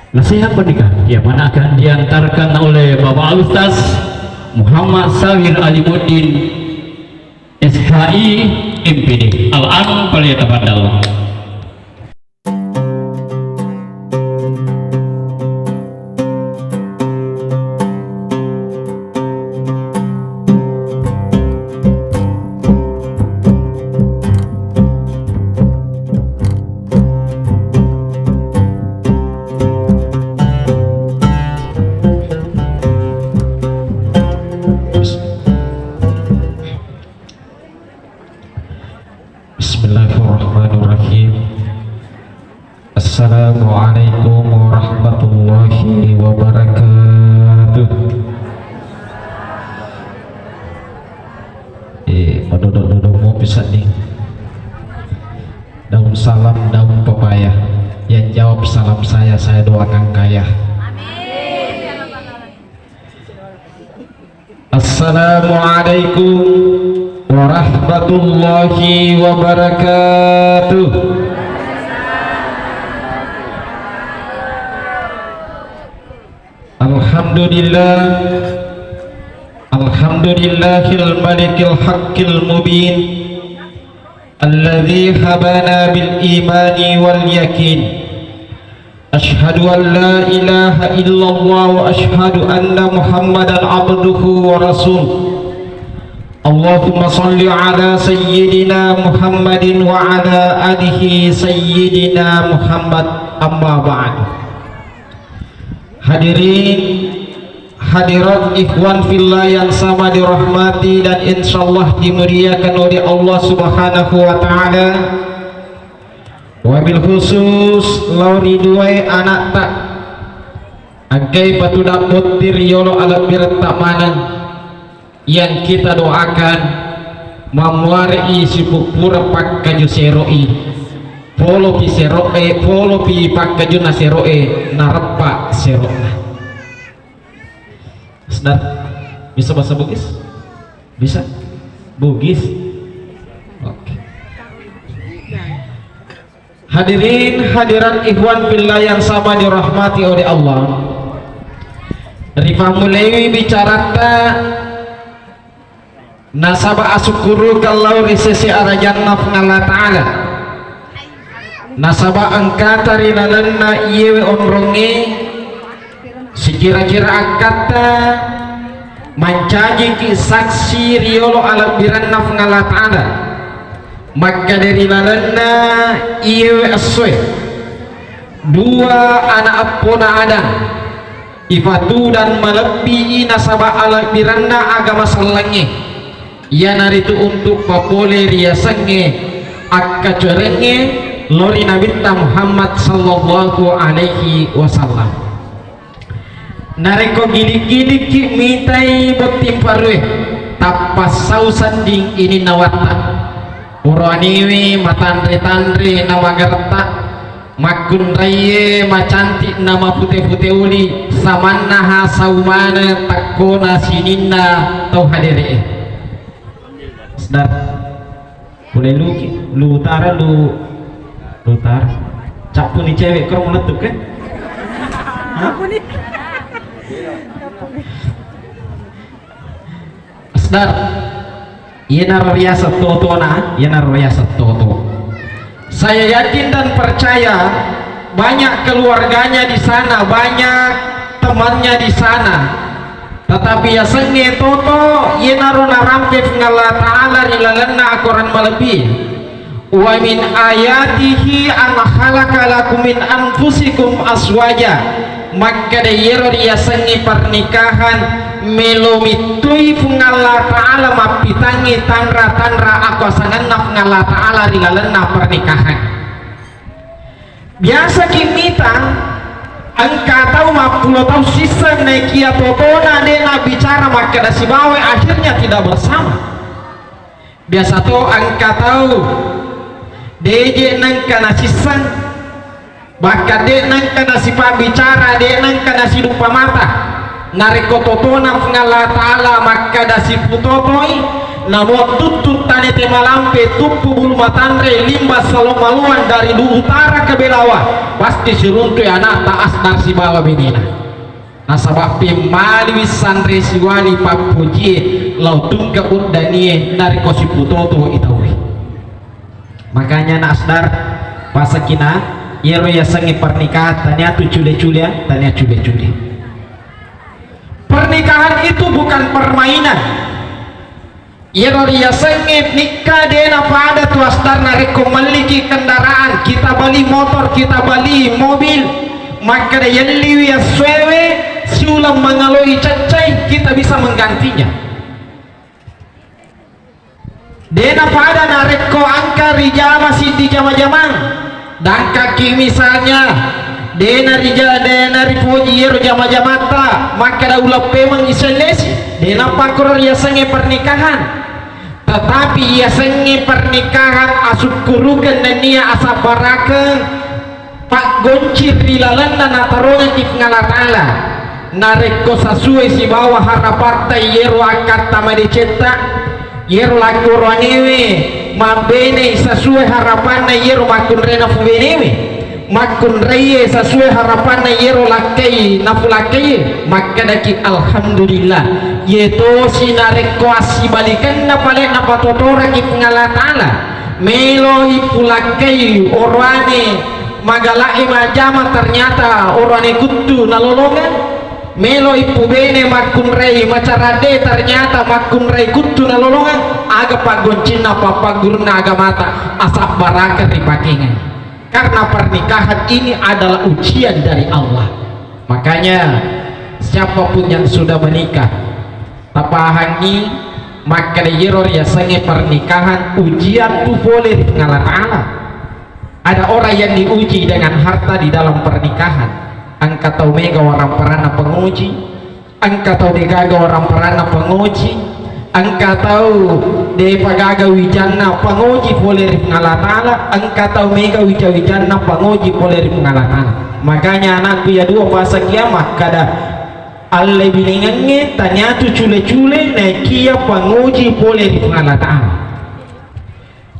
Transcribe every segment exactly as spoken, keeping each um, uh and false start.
Nasihat pernikahan yang mana akan diantarkan oleh Bapak Ustaz Muhammad Sawir Alimuddin, S H I, M P D. Al-an, falyatafaddal. Bismillahirrahmanirrahim. Assalamualaikum warahmatullahi wabarakatuh. Eh, madodo-dodo mopi sedding. Daun salam, daun pepaya. Yang jawab salam saya, saya doakan kaya. Assalamualaikum warahmatullahi wabarakatuh. Alhamdulillah. Alhamdulillahil malikil haqqil mubin. Alladzi habana bil imani wal yakin. Asyhadu an la ilaha illallah wa asyhadu anna Muhammadan abduhu wa rasul. Allahumma salli ala sayyidina Muhammadin wa ala alihi sayyidina Muhammad, amma ba'du. Hadirin hadirat, ikhwan fillah yang sama dirahmati dan insyaallah dimuliakan oleh Allah Subhanahu wa taala. Wabil khusus lao ri duae anakta, engkai patudang botting riolo alebbiretta maneng yang kita doakan mammuare'i sipuppura pakkaju sero'i, polopi sero'e, polopi pakkajunna sero'e, nareppa sero'na. Sedar, bisa bahasa Bugis? Bisa? Bugis? Oke. Hadirin hadirat, ikhwan fillah yang sama dirahmati oleh Allah. Ripamulaiwi bicarata nasaba asukkurukan lao ri sese arajanna Puang Allah Ta'ala. Nasaba engkata ri lalenna iyewe onrongnge, sikira-kira akkatta mancajiki saksi riolo alebbirenna Puang Allah Ta'ala. Makkeda ri lalenna iyewe essoe, dua anak eppona Adam, ifatudang malebbi nasaba alebbirenna agama sellengnge, iyanaritu untuk papole riasengnge akkacorengnge lao ri Nabitta Muhammad sallallahu alaihi wasallam. Narekko gidik-gidikki mitai botting parue, tappassau sedding ininna watta. Puraniwi matanre-tanre na magaretta, makkunraiye macantik na mapute-pute uli, samannaha saumana takkona sininna tau hadere'e. Sedar. Pole luki, lu utara, lu, lu utara. Cappuni cewek, kau mau letup kan? Hah? Sedar. Iyanaro riaseng totona, iyanaro riaseng toto. Saya yakin dan percaya banyak keluarganya di sana, banyak temannya di sana. Tetapi yasengnge toto, iyanaro narampe Puang Allah Ta'ala ri lalenna akorang malebbi. Wa min ayatihi an khalaqa lakum min anfusikum azwaja. Makkeda iyaro riyasengnge pernikahan, melo mittui Puang Allah Ta'ala mappitangngi tanra-tanra akuasangenna Puang Allah Ta'ala ri lalenna pernikahan. Biasaki mita, engka tau mappulo tau sisseng, naikia totona de nabicara makkeda sibawa, akhirnya tidak bersama. Biasa to engka tau deje nengka nasisseng, bahkan de nengka nasipabbicara, de nengka nasiduppa mata. Narekko totona Puang Allah Ta'ala makkeda siputotoi, Namo tuttu tane te malampe, tuppu bulu matanre, limba salong maluang dari lu utara ke belawa, pasti siruntui anakta Asdar sibawa benena. Nasaba pemmaliwi sanre siwali pappojie lao tungke uddanie narekko siputoto itaui. Makanya na Asdar, pasakina, iyaro yasengnge pernikahan tania tu cule-cule, tania cule-cule. Pernikahan itu bukan permainan. Iyaro riyasengnge nikka de napada tu Asdar narekko melliki kendaraan, kita beli motor, kita beli mobil, makkeda yelliwi essoewe siuleng mangaloi caccai, kita bisa menggantinya. De napada narekko engka rijama siddi jama-jamang. Dangkaki misalnya, de narija-, de naripoji iyaro jama-jamatta, makkeda uleppemeng isellesi, de napakkoro riasengnge pernikahan. Tetapi iasengnge pernikahan asukkurukeng nennia asabbarakeng paggonci ri lalenna natarongengki Puang Allah Ta'ala. Narekko sasue sibawa harapatta iyero akkatta madecetta, iyero lakkoroanewe mabbenei sasue harapanna iyero makkunrai napubenewe, makkunraiye sasue harapanna iyero lakkai napulakkaie, makkedaki, "Alhamdulillah, iye tosi narekko assibalikenna pale napatotoraki Puang Allah Ta'ala, meloi pulakkai oroane magalae majama, ternyata oroane kuttu nalolongeng, meloi pubene makkunrai macaradde, ternyata makkunrai kuttu nalolongeng, aga paggoncinna pappaggurunna agamata, asabbarakeng ripakengeng." Karena pernikahan ini adalah ujian dari Allah. Makanya, siapapun yang sudah menikah, tapahangi makkeda iyero riasengnge pernikahan ujian tu pole ri Puang Allah Ta'ala. Ada orang yang diuji dengan harta di dalam pernikahan. Engka tau mega waramparanna pangoji, engka tau degaga waramparanna pangoji, engka tau depa gaga wijanna pangoji pole ri Puang Allah Ta'ala, engka tau mega wija-wijanna pangoji pole ri Puang Allah Ta'ala. Makanya anakku ya dua pasang kiamat kada Allebinengengnge taniatu cule-cule naekiya pangoji pole ri Puang Allah Ta'ala.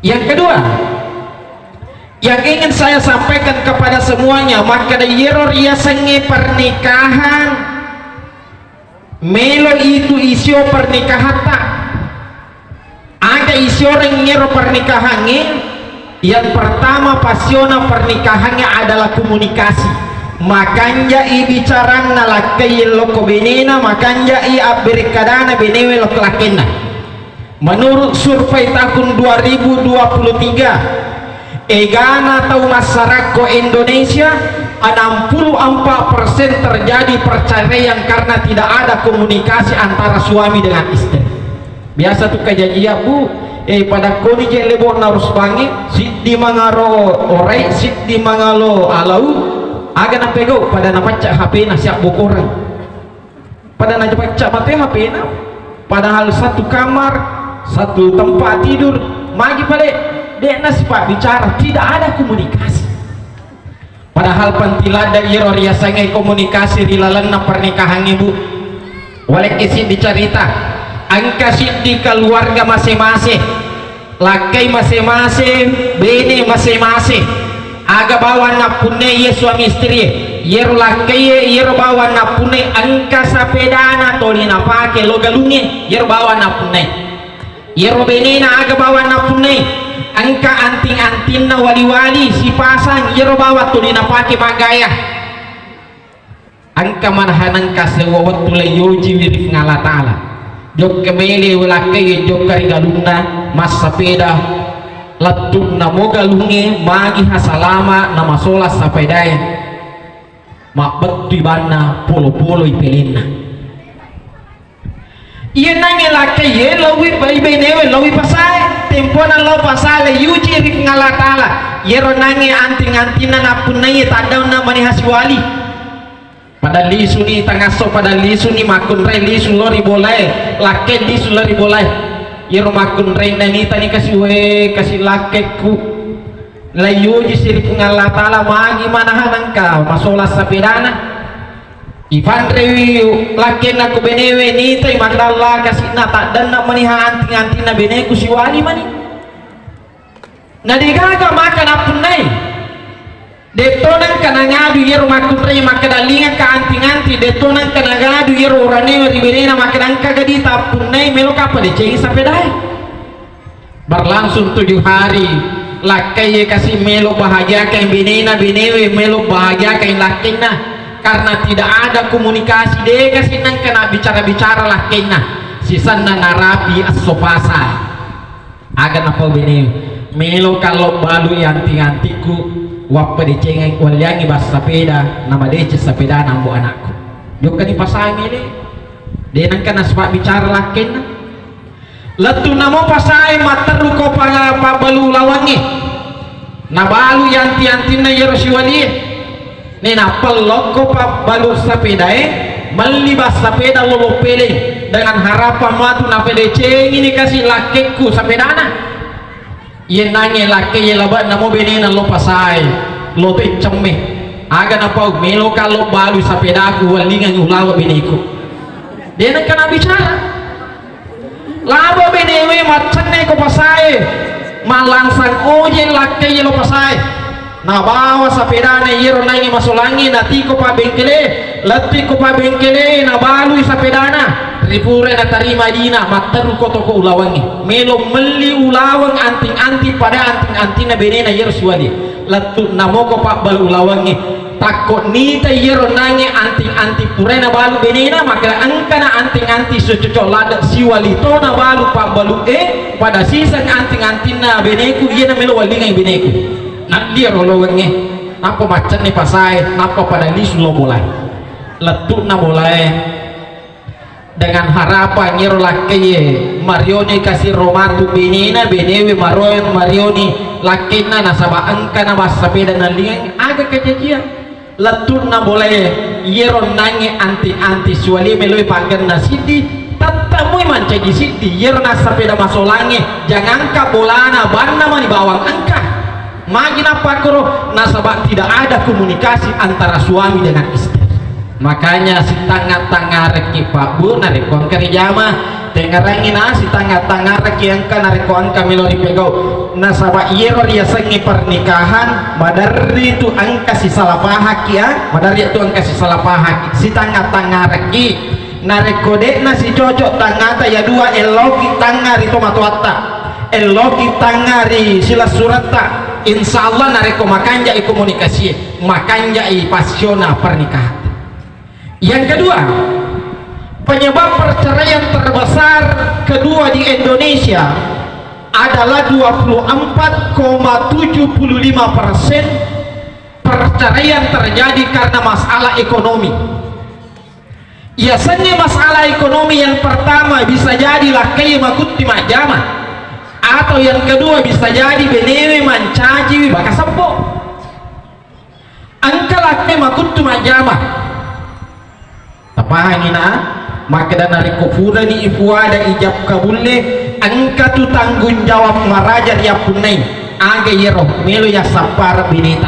Yang kedua, yang ingin saya sampaikan kepada semuanya, makkeda iyero riasengnge pernikahan, melo itu isio pernikahatta. Aga isiorengngi ero pernikahangnge? Yang pertama, pasiona pernikahangnge adalah komunikasi. Makanjai bicaranna lakkai lokko benena, makanjai abberekkadana benewe lokko lakkainna. Menurut survei tahun dua ribu dua puluh tiga, egana tau massarakko Indonesia, enam puluh empat persen terjadi perceraian karena tidak ada komunikasi antara suami dengan istri. Biasa tu kajajia, Bu, eh, pada koni je lebo'na rusbangnge, siddi mangaro orai, siddi mangalo alau, aga napegau, pada napacca H P-na siabbokoreng. Pada napacca mate H P-na, padahal satu kamar, satu tempat tidur, magi pale, de'na sipabbicara, tidak ada komunikasi. Padahal panti ladde iyaro riasengnge komunikasi ri lalenna pernikahangnge, Bu. Walekki siddi carita, engka siddi keluarga mase-mase, lakkai mase-mase, bene mase-mase, aga bawang nappunnai iye suami istri e. Iyaro lakkai e, iyaro bawang nappunnai engka sapedana toli napake lo galungnge, iyaro bawang nappunnai. Iyaro benena aga bawang nappunnai, engka anting-antinna wali-wali sipasang, iyaro bawang tuli napake maggaya. Engka manahanengka sewwa wettu le yojiwi ri Puang Allah Ta'ala. Jokka bele lakkai jokka ri galunna, massapeda lettu'na mo galungnge, magi hasalama namasola sapedae, mabbettui banna polo-poloi pelenna. Iye nangnge lakkai ye, laowi bai benewe, laowi pasae, tempona lao pasae, le yuji ri Puang Allah Ta'ala. Yero nangnge anting-antinna nappunnai taddaunna mani hasiwali. Pada lisuni tangasso, pada lisuni makkunrai lisu lo ri bolae, lakkai lisu lo ri bolae. Yero makkunrai nanita ni kasi we, kasi lakkekku. Lai yuji si ri Puang Allah Ta'ala magi manahanengka masola sapedana. Ifanrewi lakkenna ku benewe, nitai makkeda Allah kasi'na, taddenna maniha anting-antingna beneku siwali mani. Na degaga maka nappunnai. Detto nengka nangadu iyaro makkunrai makkeda lingaka anting-anting, detto nengka nangadu iyaro uranewe ri benena makkeda engka gadi tappunnai, meloka padecengi sapedae. Berlangsung tujuh hari, lakkaiye kasi melo bahagiakan benena, benewe melo bahagiakan lakkenna. Karena tidak ada komunikasi, de kasi nengka na bicara-bicara lakkenna. Sisenna narapi esso pasa. Aga napau benewe, melo kallo balu anting-antikku, wappadecengai, walliangi bas sapeda, namadeceng sapedana ambo anakku. Jokkani pasae mele, de nengka nasaba bicara lakkenna. Lettu namo pasae matteru ko pa-, pabbalu ulawangnge. Nabalu yanti-yantinna iyaro siwalie. Nenappa lokko pabbalu sapedae, melli bas sapeda lolo pele dengan harapan matu napedecengi ni kasi lakkekku sapedana. Yennangnge lakkeye labe'na mo benena lo pasae, lo teccemme. Aga napau, meloka lo balu sapedaku, wallingang ulawa beneku. De nengka nabicara. Laba benewe maccenne ko pasae, mallansang ojek lakkaiye lo pasae. Nabawa sapedana iyero nangi masolangi, natiko pabbengkele, lettui ko pabbengkele, nabalui sapedana. Ripura natarima dina, matteru ko toko ulawangnge. Melo melli ulaweng anting-anting pada anting-antingna benena iyero siwali. Lettu namoko pabbalu ulawangnge. Takko nita iyero nange anting-anting purae nabalu benena, maka engkana anting-anting sicocok ladde siwali to nabalu pabbalu e, pada siseng anting-antingna beneku, iyena melo wallingai beneku. Naddia rolowengnge, nappa maccenni pasae, nappa pada lisu lo bolae. Lettu'na bolae. Dengan harapan iyaro lakkaiye marioni kasiro matu benena, benewe maroeng marioni lakkainna, nasaba engkana massapeda nalliang aga kajajiang. Lettu'na bolae, iyero nange anti-anti siwali meloi paggenna siddi, tettemui mancaji siddi, iyero nassapeda masolangnge, jangangka bolana, banna mani bawang engka. Magi nappakkoro? Nasaba tidak ada komunikasi antara suami dengan istri. Makanya sitangnga-tangngarekki pabbu narekko engka rijama, tengngerangngi na sitangnga-tangngarekki engka narekko engka melo ripegau. Nasaba iyero riasengnge pernikahan, maderri tu engka sisalapahakki, ah, maderri tu engka sisalapahakki, sitangnga-tangngarekki. Narekko de'na sicocok tangngata ya dua, elloki tangnga ri tomatoatta, elloki tangnga ri silessuretta, insya Allah narekko makanjai komunikasie, makanjai pasiona pernikahan. Yang kedua, penyebab perceraian terbesar kedua di Indonesia adalah dua puluh empat koma tujuh puluh lima persen perceraian terjadi karena masalah ekonomi. Yasengnge masalah ekonomi yang pertama bisa jadi lakkai makutti majjama, atau yang kedua bisa jadi benewe mancajiwi bakaseppo. Engka lakkai makuttu majjama. Tapahangi na? Makkeda narekko purani ifuada ijab kabulle, engka tu tanggung jawab maraja riappunnai. Aga iyaro melo yassappareng beneta.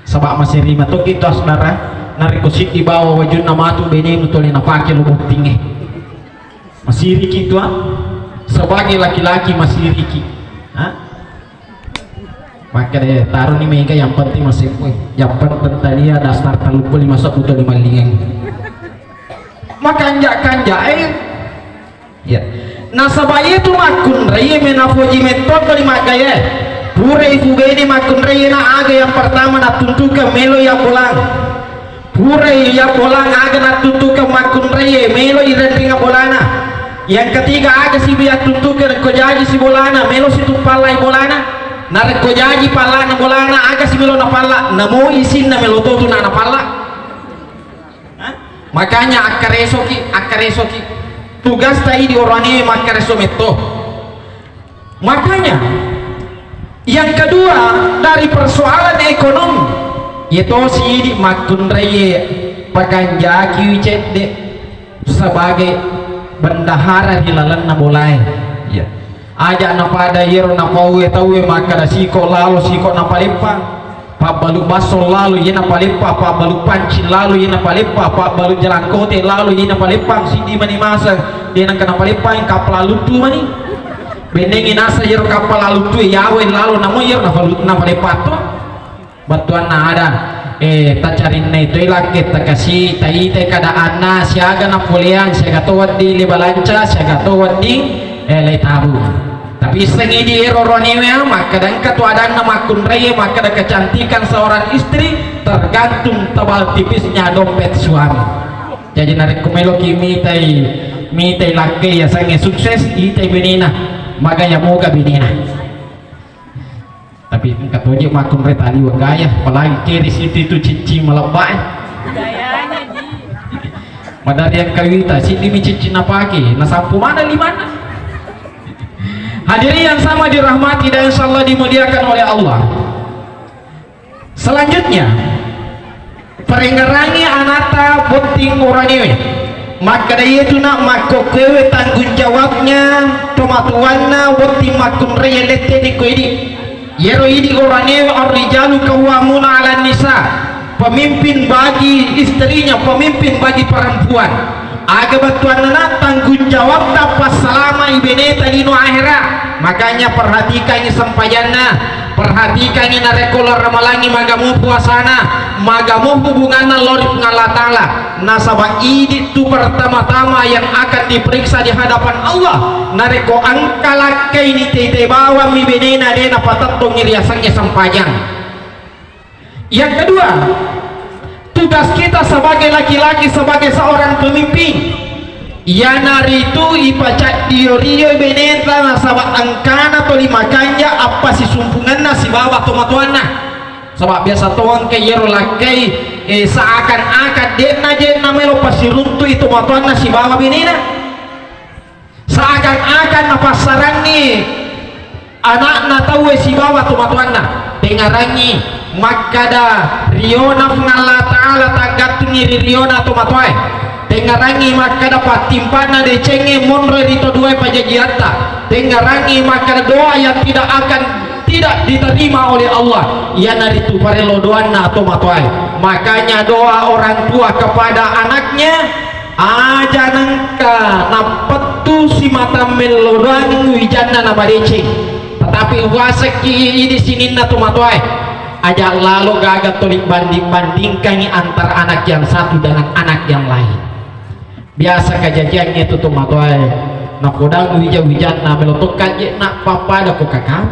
Saba masiri matoki tu asdara, narekko siddi bawa wajunna matu benemu tole napake lo bottingnge. Masiriki tu, ah. Sebagai laki-laki masiriki. Ha? Makkeda taroni mega yang penting maseppo. Yang penting tania dasar taluppo lima sebbu toli mallingang. Makanja-kanja, eh. Ya. Nasaba iyetu makkunraie menafoji metto ri maggayae. Purai fubene makkunraie na aga yang pertama nattuntukeng melo ya bolang. Purai ya bolang aga nattuntukeng makkunraie melo irenringa bolana. Yang ketiga aga sibi attuntukeng ko jaji si bolana melo situppallai bolana. Narekko jaji pallana bolana aga si melo napalla namo isinna melo totu na napalla. Hah? Makanya akkaresoki, akkaresoki. Tugasta idi orane makkareso metto. Makanya yang kedua dari persoalan ekonomi, yetosi idi makkunraie pakanjaki cedde sebagai bendahara di lalenna bolae. Ya. Aja napada yero napaue taue makkada siko lalo siko napaleppa. Pabbalu basso lalo, iyena paleppa, pabbalu panci lalo, iyena paleppa, pabbalu jalangkote lalo, iyena paleppa, siddi mani masa, de nangka napaleppa, kapla luttu mani. Bennengi nasa iyaro kapla luttu, yawe lalo, namo iyaro napalu-, napaleppa to. Battuanna ada, eh, tacarinna itu lakke, takasi, taitai keadaanna, siaga napoleang, siaga to wedding le balanca, siaga to wedding, eh, le tabu. Tapi issengngi idi ero ronewe, makkeda engka tu adanna makkunraie, makkeda kecantikan seorang istri tergantung tebal tipisnya dompet suami. Jadi narekko meloki mitai, mitai lakke yasengnge sukses, itai benena, magaya moga benena. Tapi engka toje makkunrai tali wegaya, apalagi keri situ itu cicci malebba, eh. Madari engka wita, siddi mi cicci napake, nasampu mana limanna. Hadirin yang sama dirahmati dan insyaallah dimuliakan oleh Allah. Selanjutnya, parengngerangi anata botting oroanewe. Makkeda iyetu na makkokkoewe tanggung jawabnya tomatoanna botting makkunrai lette'ni ko idi. Iyaro idi oroanewe, ar-rijalu qawwamuna 'alan nisa, pemimpin bagi istrinya, pemimpin bagi perempuan. Aga bettuanna na tanggung jawabta passalama i beneta lino ahera. Makanya perhatikangi sempajanna, perhatikangi narekko lao ramalangi magamo puasana, magamo hubunganna lao ri Puang Allah Ta'ala. Nasaba idi tu pertama-tama yang akan diperiksa di hadapan Allah. Narekko engka lakkai ni tete bawang mi benena de napatettongi riasengnge sempajang. Yang kedua, tugas kita sebagai laki-laki, sebagai seorang pemimpin, iyanaritu ipacaddio-rio beneta nasaba engkana toli makanja appasisumpungenna sibawa tomatoanna. Saba biasa to engka iyaro lakkai, eh, seakan-akan de'na, de'na melo pasiruntu'i tomatoanna sibawa benena. Seakan-akan napassarangngi ana'na tauwe sibawa tomatoanna. Dengarangngi makkada riona Puang Allah Ta'ala, taggattungngi ri riona tomatoae. Dengarangngi makkada pattimpanna decengnge monroi ri to duae pajajiatta. Dengarangngi makkada doa yang tidak akan tidak diterima oleh Allah, iyanaritu parello doanna tomatoae. Makanya doa orang tua kepada anaknya, aja nengka nappettu simata mello doang wijanna namadeceng, tetapi uasekki idi sininna tomatoae, aja lalo gaga toli banding-bandingkangi antara anak yang satu dengan anak yang lain. Biasa kajajiangnge tu tomatoae, napodang wija-wijanna, melo tokka je'na pappada ko kakang.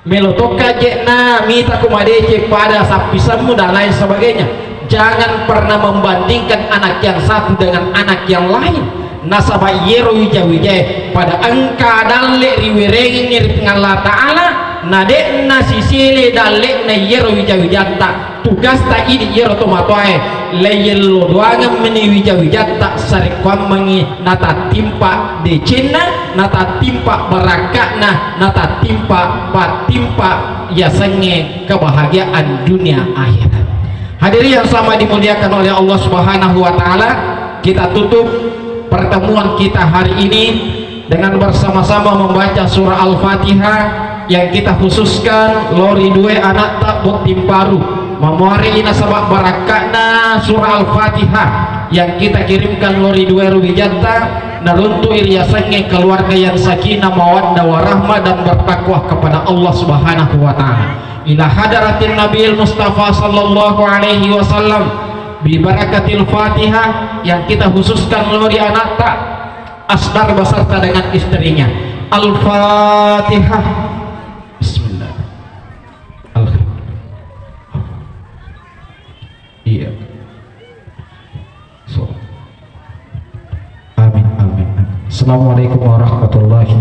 Melo tokka je'na mita ko madeceng pada sappisemmu dan lain sebagainya. Jangan pernah membandingkan anak yang satu dengan anak yang lain. Nasaba iyero wija-wijae pada engka dalle riwerengengngi ri Puang Allah Ta'ala, na de'na sisele dalle'na iyero wija-wijatta. Tugasta idi iyaro tomatoae, laiyello doangeng meni wija-wijatta sarekkuammengngi natattimpa decenna, natattimpa barakka'na, natattimpa pattimpa yasengnge kebahagiaan dunia akhirat. Hadirin yang sama dimuliakan oleh Allah Subhanahu wa Ta'ala, kita tutup pertemuan kita hari ini dengan bersama-sama membaca surah Al-Fatihah yang kita khususkan lori dua anakta botting paru. Mamuare'i nasaba barakka'na surah Al-Fatihah yang kita kirimkan lori dua ruwijatta, naruntu'i riasengnge keluarga yang sakinah, mawaddah, warahmah, dan bertakwa kepada Allah Subhanahu wa Ta'ala. Ila hadratin Nabiil Mustafa sallallahu alaihi wasallam, bi barakatil Fatihah yang kita khususkan lori anakta. Asdar beserta dengan istrinya. Al-Fatihah. Bismillah. Al- Iya. So. Amin, amin, amin. Assalamualaikum warahmatullahi